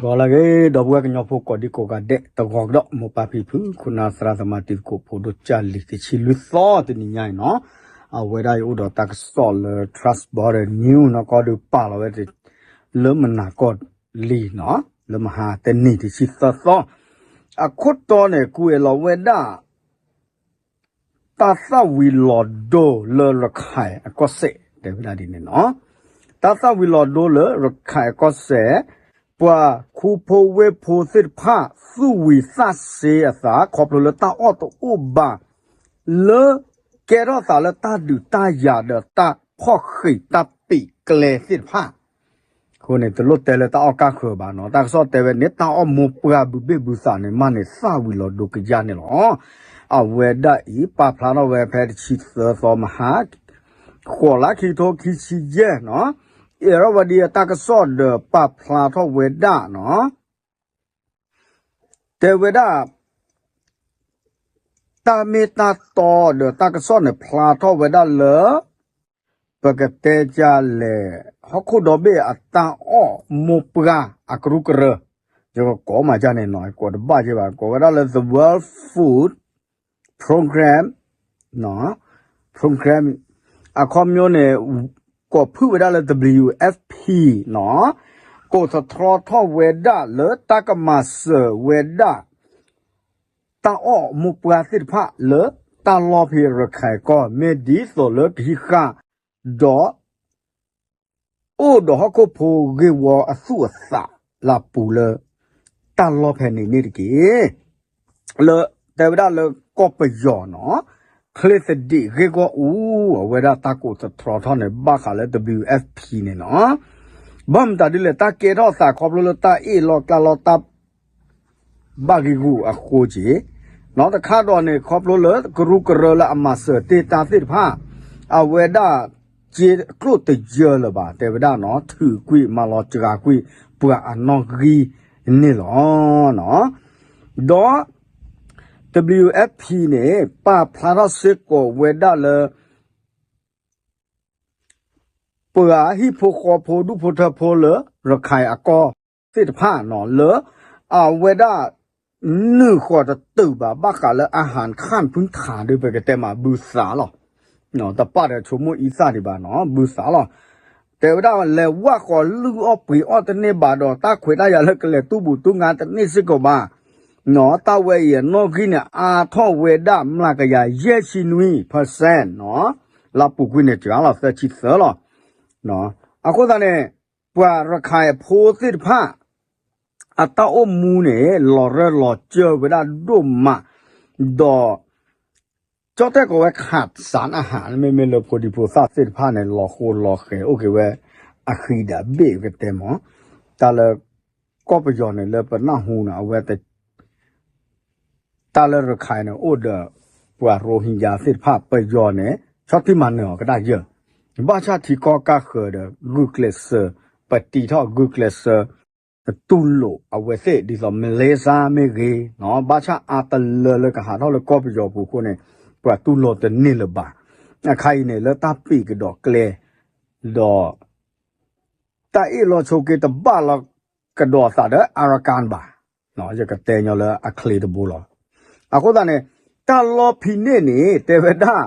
ဒီးလၢအဂ့ၤ ဒီပုၢ်ဝဲၢ်ကညီဖိကိးဒံကိးဂၤဒဲး တဂီၤကဒီး မိၢ်ပၢ်ဖံဖု ခိၣ်နၢ်သရၣ်သမါတံၤသကိးဖိဒိၣ်ကၢ်လံၤ ကဆံလွံၢ်သီတနံၤညါအံၤနီၤ, အဝဲဒၣ်အံၤအိၣ်ဒီးတၢ်ကစီၣ်လၢ Transparent News နီၤ ကီၢ်ဒုးပာ်လီၤဝဲ လၢမုၢ်နၤကီၢ်လံနီၤ လၢမဟါတနံၤတဆံသၢသီ အခိၣ်တီန့ၣ် ကွဲးလီၤဝဲဒၣ် တၢ်သၣ်ဝံၤလီၤဒိလၢရခၢၣ်အကီၢ်စဲၣ် တဲဝဲဒၣ်ဒ်န့ၣ်နီၤ, တၢ်သၣ်ဝံၤလီၤဒိလၢရခၢၣ်အကီၢ်စဲၣ်, ပှၤခူဖိဝ့ၢ်ဖိသ့ၣ်တဖၣ် သူၣ်ဝံၤသးစ့အသး ခီဖျိလၢတၢ်အီၣ်တအိၣ်ဘၣ် လၢကဲထီၣ်သးလၢတၢ်ဒုးတၢ်ယၤဒီးတၢ်ဖီၣ်ဃံးတၢ်ပံးကျဲသ့ၣ်တဖၣ် အဃိန့ၣ် တလိၣ်တဲလၢတၢ်အီၣ်ကၢ်ဃၢၤဘၣ်နီၤ, တၢ်ကစီၣ်တဲဝဲန့ၣ် တၢ်အီၣ်မိၢ်ပှၢ်ဘုဘ့ၣ်ဘုသးန့ၣ် မးန့ၣ်သၣ်ဝံၤလီၤဒိကယၢ်န့ၣ်လီၤ. အဝဲဒၣ်အံၤ ပာ်ဖျါထီၣ်ဝဲဖဲတဆံသၢသီမဟါ ဃိးလါခံကထိခံဆံယဲၢ်နီၤ, အ့ၤရဝဒံအတၢ်ကစီၣ်ဒီးပာ်ဖျါထီၣ်ဝဲဒၣ်နီၤ တဲဝဲဒၣ် တၢ်မ့ၢ်တၢ်တီဒီးတၢ်ကစီၣ်န့ၣ်ဖျါထီၣ်ဝဲဒၣ်လၢ ပကတဲဒ်လဲၣ် ဟီၣ်ခိၣ်ဒီဘ့ၣ်အတၢ်အီၣ်မိၢ်ပှၢ်အကရူၢ်ကရၢ, ယကကိးမးဒ်န့ၣ်နီၤ ကိးတဘၣ်က့ဘၣ် ကိးဝဲဒၣ်လၢ The World Food Program Program အခီပညီန့ၣ် ကိးဖုၣ်ဝဲဒၣ်လၢ W F P နီၤ, ကိးသတြီထီၣ်ဝဲဒၣ်လၢတၢ်ကမၤစၢၤဝဲဒၣ် တၢ်အီၣ်မိၢ်ပှၢ်သ့ၣ်တဖၣ်လၢတၢ်လီၢ်ဖဲရခၢၣ်ကီၢ် မ့ၢ်ဒ်သိးလၢကဟံးဃာ် ဒီး အိၣ်ဒီးဟီၣ်ခိၣ်ဖိဂ့ၢ်ဝီအသူၣ်အသးလၢအပူၤလၢ တၢ်လီၢ်ဖဲန့ၣ်န့ၣ်တက့ၢ်. လၢတဲဝဲဒၣ်လၢကီၢ်ပယီၤနီၤ, ချ့သဒံးဂ့ၢ်ဂီၢ်အူ အဝဲဒၣ်တၢ်ကိးသတြီထီၣ်န့ၣ် ဘၣ်ဃးလၢ W F P န့ၣ်နီၤ. ဘၣ်မတၤဒ်လဲၣ် တၢ်ကဲထီၣ်သးခီဖျိလၢတၢ်အ့ၣ်လိာ်ကျါလိာ်တၢ် ဘၣ်ဂံာ်ဂူာ်အဃိက့ၤ, နီတခါဒီးန့ၣ် ခီဖျိလၢကရူၢ်ကရၢလၢအမၤစၢၤတ့ၢ်တၢ်သ့ၣ်တဖၣ် အဝဲဒၣ် က့ကျိၣ်တယၢလၢၤဘၣ် တဲဝဲဒၣ်နီၤ ထုးကွံာ်မၤလီၤစှၤကွံာ်ပှၤအနီၣ်ဂံၢ်န့ၣ်လီၤ. ဒီး W F P န့ၣ် ပာ်ဖျါထီၣ်စ့ၢ်ကီးဝဲဒၣ်လၢ ပှၤဟံၣ်ဖိဃီဖိဒူၣ်ဖိထၢဖိလၢ ရခၢၣ်အကီၢ်သ့ၣ်တဖၣ်နီၤ လၢ အဝဲဒၣ် နုာ်ဃီၤတတုာ်ဘၣ် ဘၣ်ဃးလၢ อาหารขั้นพื้นฐาน ဒီး ပကတဲမး ဘုသးလီၤ. တပာ်ဒီးဆိကမိၣ်အံသၣ်ဒံးဘၣ်နီၤ ဘုသးလီၤ. တဲဝဲဒၣ်လဲၤဝၢ်ဃီၤလုၢ်အီၣ်ပှ့ၤအီၣ်တန့ၢ်ဘၣ်ဒီး တၢ်ခွဲးတၢ်ယာ်လၢကလဲၤတူၢ်ဘူးတူၢ်ငါတန့ၢ်စ့ၢ်ကီးဘၣ် နီၤ တၢ်ဝဲအံၤအနီၣ်ဂံၢ်န့ၣ် အါထီၣ်ဝဲဒၣ်မျးကယၤယဲၢ်ဆံနွံ percent နီၤ လၢပူၤကွံာ်န့ၣ် စှၤလီၤသၢဆံသၢလီၤ. အဃိသတးန့ၣ် ပှၤရခၢၣ်အဖိသ့ၣ်တဖၣ် အတၢ်အိၣ်မူန့ၣ် လီၤရၢၢ်လီၤစၢၢ်ဝဲဒၣ်ဒိၣ်မး ဒီး ကၠီၣ်တဲၣ်ကိးဝဲ ขาดสารอาหาร မ့မ့ၢ်လၢဖိဒံဖိသၣ်သ့ၣ်တဖၣ်န့ၣ် လီၤဃိလီၤဃဲၤအိၣ်က့ၤဝဲ အဃံဒီးဘ့ၣ်ကတဲမး တၢ်လၢ ကီၢ်ပယီၤန့ၣ် လၢပနၢ်ဟူန့ၣ် အဝဲ တၢ်လၢရခၢၣ်န့ၣ် အိၣ်ဒီး ပှၤရိဟ့ညါသ့ၣ်တဖၣ် ပယီၤန့ၣ် ဆီၣ်တံၢ်မၤနၢၤအီၤကဒါက့ၤ ဘၣ်ဆၣ်ထံကီၢ်ကၢ်ဃၢၤဒီး ဂုာ်ကျဲးစၢး ပတံထီၣ်ဂုာ်ကျဲးစၢး တူၢ်လိာ်အဝဲသ့ၣ် ဒ်သိး Malaysia မ့ၢ်ဂ့ၤ ဘၣ်ဆၣ်အါတလၢလၢကဟးထီၣ်လၢကီၢ်ပယီၤပူၤအဃိန့ၣ် ပှၤတူၢ်လိာ်တန့ၢ်လၢၤဘၣ်. အခါအံၤန့ၣ် လၢတၢ်ပံးကဒီးကျဲ ဒီး တၢ်အ့ၣ်လိာ်ဆိးက့တဘၣ်လီၤကဒီးအသးဒီး Arakan ဘၣ်. ယကတဲညီလၢအချ့တဘိလီၤ. အဃိသတးန့ၣ် တၢ်လီၢ်ဖဲန့ၣ်န့ၣ် တဲဝဲဒၣ်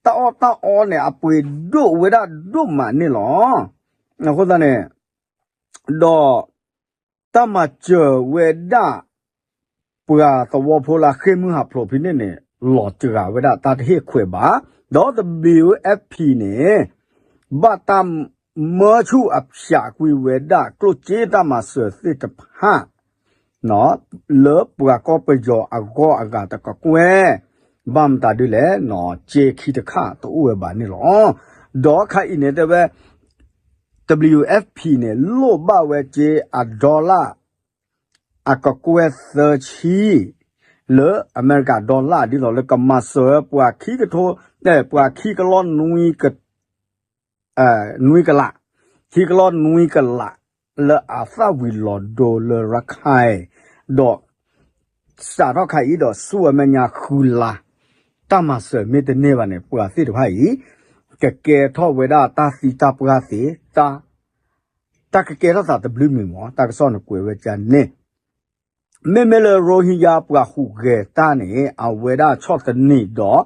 တၢ်အီၣ်တၢ်အီန့ၣ် အပှ့ၤဒိၣ်ဝဲဒၣ်ဒိၣ်မးန့ၣ်လီၤ. အဃိသတးန့ၣ် ဒီး တၢ်မၤစၢၤဝဲဒၣ် ပှၤသဝီဖိလၢအဃ့ၢ်မုၢ်ဟးဖျိးဖဲန့ၣ်န့ၣ် လီၤစှၤဝဲဒၣ်တၢ်တဟ့ၣ်ခွဲးဘၣ်. ဒီး W F P န့ၣ် ဘၣ်တၢ်မၢဆူၣ်အဖၠးကွံာ်ဝဲဒၣ် ကျိၣ်စ့တၢ်မၤစၢၤသ့ၣ်တဖၣ် လၢပှၤကီၢ်ပယီၤအဂီၢ်အဂၤတကကွဲၢ် ဘၣ်မတၤဒ်လဲၣ် စ့ခံတခါတအိၣ်ဝဲဘၣ်န့ၣ်လီၤ. ဒီးခါအံၤန့ၣ် တဲဝဲ W F P န့ၣ် လိၣ်ဘၣ်ဝဲစ့အ dollar အကကွဲၢ်သၢဆံ လၢအမဲရကၤ dollar ဒ်သိးလၢကမၤစၢၤပှၤခံကထိ ပှၤခံကလီၢ်နွံက နွံကလး, ခံကလီၢ်နွံကလး လၢအသၣ်ဝံၤလီၤဒိလၢရခၢၣ်, ဒီး စးထီၣ်ခါအံၤဒီးဆူအမဲာ်ညါဃုလါ, တၢ်မၤစၢၤမ့ၢ်တန့ၢ်ဘၣ်န့ၣ် ပှၤသ့ၣ်တဖၣ်အံၤ ကကဲထီၣ်ဝဲဒၣ်တၢ်သံတၢ်ပှၢ်သ့, တၢ် တၢ်ကကဲထီၣ်သးတဘျုးမံၤမး တၢ်ကစီၣ်န့ၣ်ကွဲးဝဲဒ်န့ၣ် မ့မ့ၢ်လၢ Rohingya ပှၤဟူးဂဲၤတၢ်န့ၣ် အဝဲဒၣ်ဆီၣ်သနံးဒီး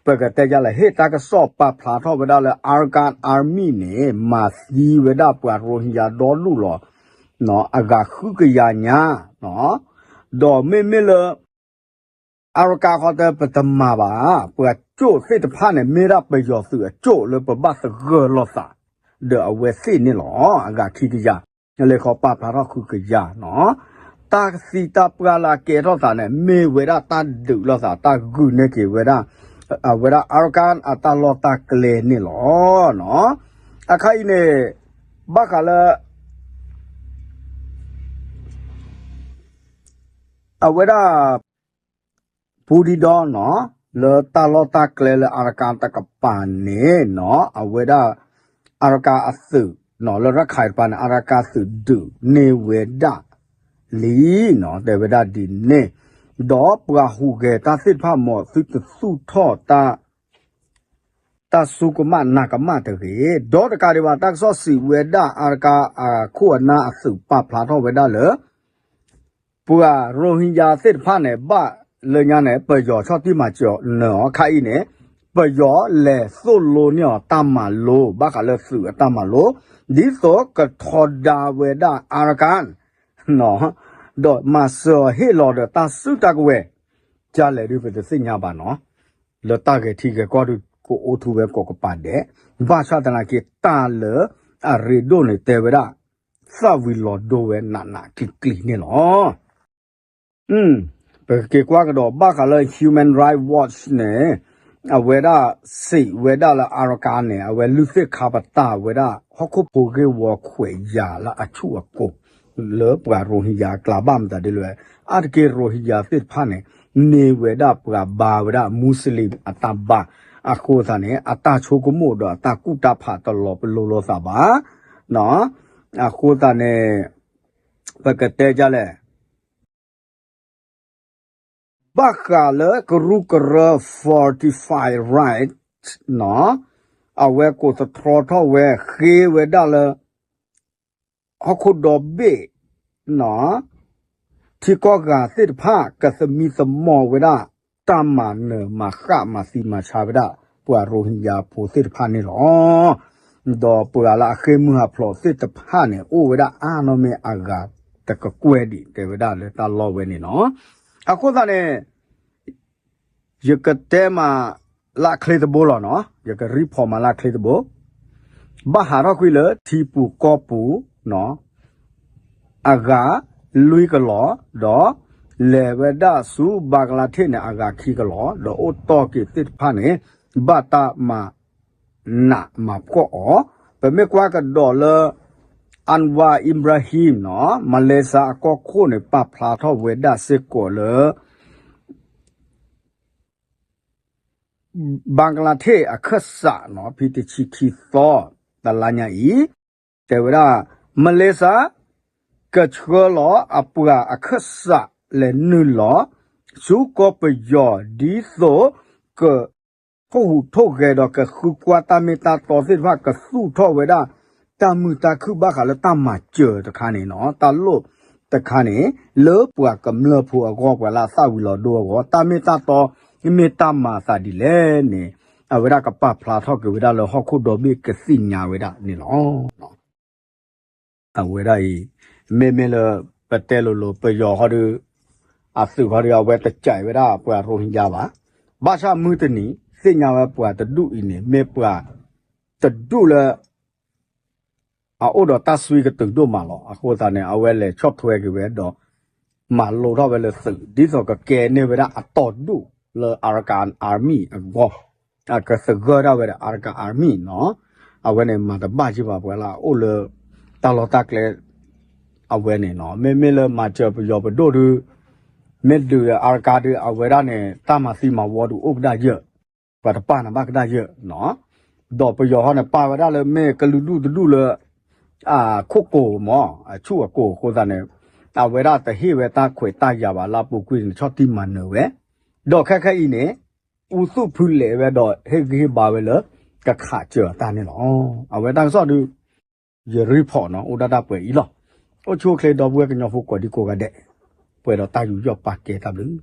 ပကတဲဒ်လဲၣ် ဟ့ၣ်တၢ်ကစီၣ်ပာ်ဖျါထီၣ်ဝဲဒၣ်လၢ Arakan Army န့ၣ် မၤသံဝဲဒၣ်ပှၤ Rohingya ဒီဒူၣ်လီၤ အဂၤဃုကယၤညါ ဒီးမ့မ့ၢ်လၢ Arakan ဃီတဲ ပတမၤဘၣ် ပှၤကၠိၣ်သ့ၣ်တဖၣ်န့ၣ် မ့ၢ်ဒၣ်ပယီၤသုးအကၠိၣ်လၢပဘၣ်သဂၢၢ်လိာ်သး ဒီးအဝဲသ့ၣ်န့ၣ်လီၤ အဂၤခံကယၤ လဲၤခီပာ်ဖျါထီၣ်ဃုကယၤနီၤ တၢ်သံတၢ်ပှၢ်လၢအကဲထီၣ်သးန့ၣ် မ့ၢ်ဝဲဒၣ်တၢ်ဒုးလိာ်သး တၢ်ဂုာ်န့ၢ်က့ၤဝဲဒၣ် အဝဲဒၣ် Arakan အတၢ်လီၢ်တၢ်ကျဲန့ၣ်လီၤ. အခါအံၤန့ၣ် ဘၣ်ဃးလၢ အဝဲဒၣ် ပူၤဒံဒီနီၤ လၢတၢ်လီၢ်တၢ်ကျဲလၢ Arakan တကပၤန့ၣ်နီၤ အဝဲဒၣ် Arakan အသုး လၢရခၢၣ်တပၤန့ၣ် Arakan သုးဒုးန့ၢ်ဝဲဒၣ်လံနီၤ တဲဝဲဒၣ်ဒ်န့ၣ် ဒီးပှၤဟူးဂဲၤတၢ်သ့ၣ်တဖၣ်မ့ၢ်သုတသူၣ်ထီၣ်တၢ် တၢ်စူၢ်ကမၣ်နာ်ကမၣ်တဂ့ၤ ဒီးတကးဒံးဘၣ် တၢ်ကစီၣ်စံးဝဲဒၣ် Arakan အခိၣ်အနၢ်အသုးပာ်ဖျါထီၣ်ဝဲဒၣ်လၢ ပှၤ Rohingya သ့ၣ်တဖၣ်န့ၣ် ဘၣ်လၢညါန့ၣ် ပယီၤဆီၣ်တံၢ်မၤစၢၤနၢၤအီၤ ခါအံၤန့ၣ် ပယီၤလဲၤသိၣ်လိန့ၢ်အီၤတၢ်မၤလိ ဘၣ်ဃးလၢသုးအတၢ်မၤလိ ဒ်သိးကထီဒါဝဲဒၣ် Arakan ဒီးမၤစၢၤအီၤဟ့ၣ်လီၤဒီးတၢ်စုတၢ်ကဝဲၤ ကလဲၣ်ဒုးပတသ့ၣ်ညါဘၣ်နီၤ လၢတၢ်ဂဲၤထံဂဲၤကီၢ်ဒုးကအိၣ်ထူဝဲကိးကပၤဒဲး ဘၣ်ဆၣ်သနာ်က့တၢ်လၢအရ့ဒိၣ်န့ၣ်တဲဝဲဒၣ် သၣ်ဝံၤလီၤဒိဝဲနးနးကျံၤကျံၤန့ၣ်လီၤ. ပကက့ၤကွၢ်ကဒီးဘၣ်ဃးလၢ Human Rights Watch န့ၣ် အဝဲဒၣ်စံးဝဲဒၣ်လၢ Arakan န့ၣ် အဝဲလုၢ်သ့ၣ်ခါပတာ်ဝဲဒၣ် ဟီၣ်ခိၣ်ဖိဂ့ၢ်ဝီခွဲးယာ်လၢအဆူၣ်အကိၤ လၢပှၤ Rohingya အကျါဘၣ်မတၤဒ်လဲၣ် အါတက့ၢ် Rohingya သ့ၣ်တဖၣ်န့ၣ် မ့ၢ်ဝဲဒၣ်ပှၤဘါဝဲဒၣ် Muslim အတၢ်ဘါ အဃိသတးန့ၣ် အတၢ်ဆိကမိၣ်ဒီးအတၢ်ကူၣ်တၢ်ဖးတလီၤပလိာ်လိာ်သးဘၣ် အဃိသတးန့ၣ် ပကတဲဒ်လဲၣ် ဘၣ်ဃးလၢကရူၢ်ကရၢ Fortify Rights နီၤ အဝဲကိးသတြီထီၣ်ဝဲ ဃ့ဝဲဒၣ်လၢ ဟီၣ်ခိၣ်ဒီဘ့ၣ် နီၤ ထံကီၢ်ဂၤသ့ၣ်တဖၣ် ကသမံသမိးဝဲဒၣ် တၢ်မၤနၢၤမၤဃၣ်မၤသံမၤဆါဝဲဒၣ် ပှၤ Rohingya ဖိသ့ၣ်တဖၣ်န့ၣ်လီၤ. ဒီးပှၤလၢအဃ့ၢ်မုၢ်ဟးဖျိးသ့ၣ်တဖၣ်န့ၣ် အိၣ်ဝဲဒၣ်အါနီၢ်မ့ၢ်အဂၤတကကွဲၢ်ဒံး တဲဝဲဒၣ်လၢတၢ်လီၢ်ဝဲန့ၣ်နီၤ. အဃိသတးန့ၣ် ယကတဲမးလၢအချ့တဘိလီၤနီၤ, ယက report မးလၢအချ့တဘိ, ဘၣ်ဟးထီၣ်ကွံာ်လၢထံပူၤကီၢ်ပူၤ အဂၤလွံၢ်ကလီၤ, ဒီးလဲၤဝဲဒၣ်ဆူ ဘၣ်ကလါထ့ၣ်န့ၣ် အဂၤခံကလီၤ, ဒီးအိၣ်တီၢ်က့ၤသ့ၣ်တဖၣ်န့ၣ် ဘၣ်တၢ်မၤနးမၤဖှီၣ်အီၤ, ပမ့ၢ်ကွၢ်ကဒီးလၢ Anwar Ibrahim နီၤ, မလ့ၡါအကီၢ်ခိၣ်န့ၣ် ပာ်ဖျါထီၣ်ဝဲဒၣ်စ့ၢ်ကီးလၢ ဘၣ်ကလါထ့ၣ်အခၢၣ်စးနီၤ ဖဲတဆံခံသီ တလါညါအံၤ တဲဝဲဒၣ် မလ့ၡါ ကဆှၢလီၤအပှၤအခၢၣ်စးလဲၤနုာ်လီၤ ဆူကီၢ်ပယီၤ ဒ်သိးက ထိၣ်ဟူးထိၣ်ဂဲၤဒီးကဃုကွၢ်တၢ်မ့ၢ်တၢ်တီသ့ၣ်တဖၣ် ကသူၣ်ထီၣ်ဝဲဒၣ် တၢ်မုာ်တၢ်ခုၣ်ဘၣ်ဃးလၢတၢ်မၤစၢၤတခါန့ၣ်နီၤ, တၢ်လိၣ်တခါန့ၣ် လၢပှၤကမျၢၢ်ဖိအဂီၢ် ပှၤလၢအသၣ်ဝံၤလီၤဒိအဂီၢ် တၢ်မ့ၢ်တၢ်တီ မ့ၢ်တၢ်မၤအသးဒ်လဲၣ်န့ၣ် အဝဲဒၣ်ကပာ်ဖျါထီၣ်က့ၤဝဲဒၣ်လၢဟီၣ်ခိၣ်ဒီဘ့ၣ်ကသ့ၣ်ညါဝဲဒၣ်န့ၣ်လီၤ. အဝဲဒၣ်အံၤ မ့မ့ၢ်လၢ ပတဲလိၤလိၤ ပယီၤဟီဒီး အသုးဟီဒီး အဝဲတစဲးဝဲဒၣ်ပှၤရိဟင်ဂျာဘၣ်. ဘၣ်ဆၣ်မုၢ်တနံၤ သ့ၣ်ညါဝဲပှၤတဒူၣ်အံၤန့ၣ် မ့ၢ်ပှၤတဒူၣ်လၢ အအိၣ်ဒီးတၢ်စွံကတုၤဒိၣ်မးလီၤ. အဃိသတးန့ၣ် အဝဲလဲၤဆီၣ်ထွဲက့ၤဝဲဒီး မၤလိထီၣ်ဝဲလၢသုး ဒ်သိးကကဲန့ၢ်ဝဲဒၣ်အတီၢ်ဒူၣ်လၢ Arakan Army အဂီၢ် အကသဂၢၢ်ဒၣ်ဝဲဒီး Arakan Army နီၤ. အဝဲန့ၣ်မၤတဘၣ်က့ၤဘၣ်ပှၤလၢအအိၣ်လၢ တၢ်လီၢ်တၢ်ကျဲ အဝဲန့ၣ်နီၤ. မ့မ့ၢ်လၢမၤစၢၤပယီၤပဒိၣ်ဒုး မ့ၢ်ဒုးဒီး Arakan ဒုး အဝဲဒၣ်န့ၣ် တၢ်မၤသံမၤဝီဒုးအိၣ်ကဒါယၢ် ပှၤတပာ်နၤဘၣ်ကဒါယၢ်နီၤ. ဒီးပယီၤဟီန့ၣ် ပာ်ဝဲဒၣ်လၢမ့ၢ်ကလုာ်ဒူၣ်တဒူၣ်လၢ အခိၣ်ကိၤမး အဆူၣ်အကိၤအဃိသတးန့ၣ် အဝဲဒၣ်တဟ့ၣ်ဝဲတၢ်ခွဲးတၢ်ယာ်ဘၣ်လၢအပူၤကွံာ်န့ၣ် ဆီၣ်တံၢ်မၤနၢၤဝဲ ဒီးခဲခဲအံၤန့ၣ် အူသူၣ်ဖုလဲၤဝဲဒီးဟ့ၣ်ဂံၢ်ဟ့ၣ်ဘါဝဲလၢ ကခးစၢၤအတၢ်န့ၣ်လီၤ. အဝဲတၢ်ကစီၣ်ဒုး ယရံဖီၣ်နီၤ အိၣ်ဒၣ်တၢ်ပှဲၤအံၤလီၤ. အိၣ်ဆူၣ်အိၣ်ချ့ ဒီပုၢ်ဝဲၢ်ကညီဖိကိးဒံကိးဂၤဒဲး, ပှဲၤဒီးတၢ်ယူးယီၣ်ပာ်ကဲတၢ်ဘျုး